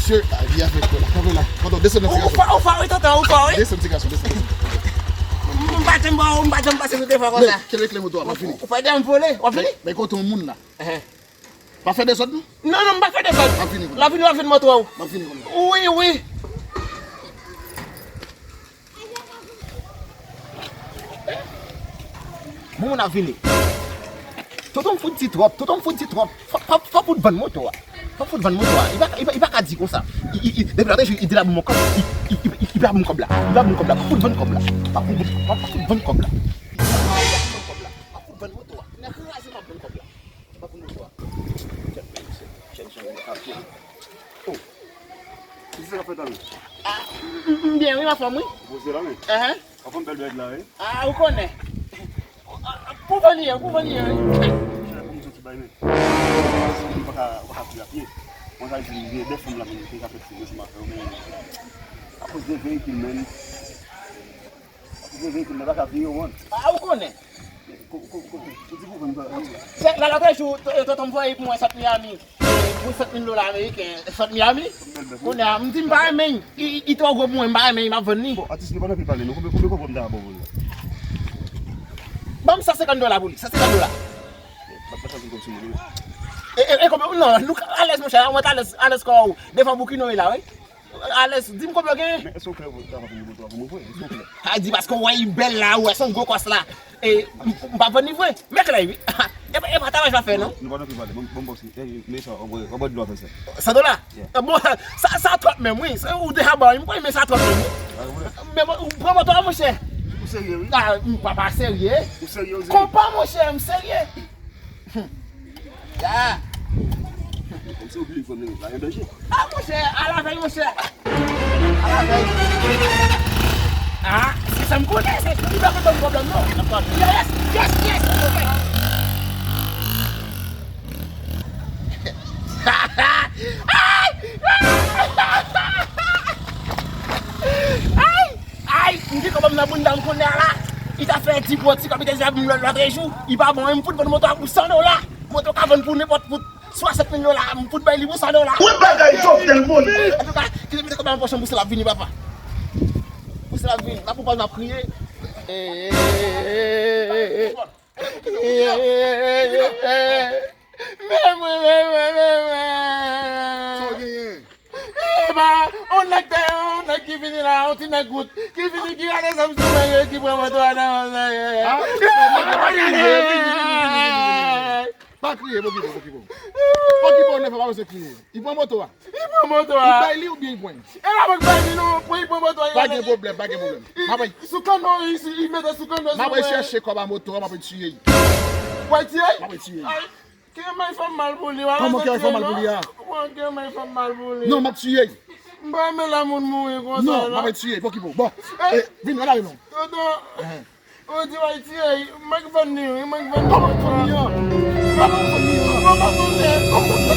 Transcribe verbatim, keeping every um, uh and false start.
Mesye, a, li avèk mwen la. Kanpe la. Tonton, desann nan ti gason. Ou fò, ou fò, wi, tonton, ou fò, wi. Desann ti gason, desann, desann. M pa janm ba w, m pa janm pase sou te fò konsa. Men, kenbe kle moto a, m ap vini. Ou fè de m vole, w ap vini? Men, men kote yon moun la. Ehe. Pa fè dezòd, non? Non, non, m pa fè dezòd. M ap vini. L ap vini, w ap vin montre w. M ap vini kounye a. Wi, wi. Bon, moun ap vini. Tonton m fout di twòp, tonton m fout di twòp. Fò, fò, fò fout vann moto a. Fò fout vann moto a. Li pa, li pa, li pa ka di konsa. Li, li, li, depi lòt jou, li di l ap ban m kòb. Li, li, li, li pa ban m kòb la. Li pa ban m kòb la. Fò fout vann kòb la. Fò fout, fò fout vann kòb la. Li pa ban m kòb la. Fò fout vann moto a. Nan kraze m ap vann kòb la. M ap vann moto a. Kèt, men, se, chèn son yo ka fini. Oh. Kisa k ap fèt la menm? Ah, m, m, m byen wi, m anfòm wi. Poze la men. Enhen. Anfòm bèl dwèt la wi. Ah, ou konnen. Pou vann li ye, pou vann li ye wi. Chè pou m soti bay men. Si m pa ka, pa ka sou a pye. Mwen ka di gen de fanm la menm ki ka fèt fini sou maten men. Akoz de veyikil men. Akoz de veyikil men pa ka vire w. Ah, ou konnen. Ko, ko, ko, ko ti pou vann sa. Se, nan lòt jou, to-, tonton m voye pou mwen sot Miami. Pou sèt mil dola ameriken, sot Miami. Kounye a, m di m pa renmen l. Li, li, li twò gwo pou mwen, m pa renmen l, m ap vann li. Bon, atis, nou pa nan pi pale, non. Konbyen, konbyen kòb m ta ba w pou li? Ban m san senkant dola pou li, san senkant dola. Bat, bat, bat, bat, bat, bat, bat, bat. E, e, e, konbyen, non, nou alèz, monchè, mwen alèz, alèz kò ou, devan bouki nou la, wi. Alèz, di m konbyen w genyen. Men èske w klè w ta vann moto a pou mwen vre? Èske w klè? A di paske w wè li bèl la, ou wè se yon gwo kòs la. E, m, m pa vann li vre. Men klè, wi. E, e pa travay sa fè, non? Nou pa nan pi pale. Bon, bon, bon, si, e, men sa, w ap, w ap dlo avè sa. San dola? Yeah. E, bon, sa, sa twòp menm, wi. Sa, ou deja ban, m kwè, men sa twòp menm, wi. Pa gen pwoblèm. Men, bon, ou pran moto a, monchè. Ou serye, wi? A, m pa, pa serye. Ou serye, ou serye? Konpa, monchè, m serye. Ya. Kòmsi ou bliye fanm nan la, yon danje. A, monchè, alavèy, monchè. Alavèy. A, se sa m konnen, se, li pa konn pwoblèm, non. Yes, yes, yes, ok. Ay! Ay! Ay! M gen kòb nan bounda m kounye a la. Li ta fè di gwo ti kòb, li te di a m lòt, lòt jou. Li pa bon, m fout vann moto a pou san dola. Moto ka vann pou nenpòt, pou swasant mil dola. M fout bay li pou san dola. Wout bagay Jovenel Moïse. Antouka, kite m mete kòb nan pòch mwen, pou se l ap vini, papa. Pou se l ap vini. N ap pran pòz, n ap kriye. Men mwen, men mwen, men mwen. Sa w genyen? Epa, yon nèg te, yon nèg ki vini la, yon ti nèg gout, ki vini, ki rale zam sou mwen, ki pran moto a nan men mwen. Ah, pa kriye, vini, vini, vini, vini, vini. Pa kriye, pokipo, pokipo. Pokipo, nèf, pa bezwen kriye. Li pran moto a. Li pran moto a. Ou bay li oubyen li pran? E pa mwen k bay li non, pran, li pran moto a. Pa gen pwoblèm, pa gen pwoblèm. M ap, sou kanno, li, li mete sou kanno. M ap al chèche kòb a moto a, m ap al tiye li. W ap tiye? M ap al tiye li. Ay, Kermay fè m mal pou li, w ap... Kòman Kermay fè m mal pou li a? Kòman Kermay fè m mal pou li? Non, m ap tiye l. M pa renmen lè moun mouri konsa, non, non. M ap tiye l, pokipo. Bon, eh, vin, ann ale non. Tonton, ou di w ap tiye l, mwen k vann li, wi, mwen k vann li. Kòman w vann li a? Kòman w vann li a? Mwen pa konnen. Kòman w vann li a?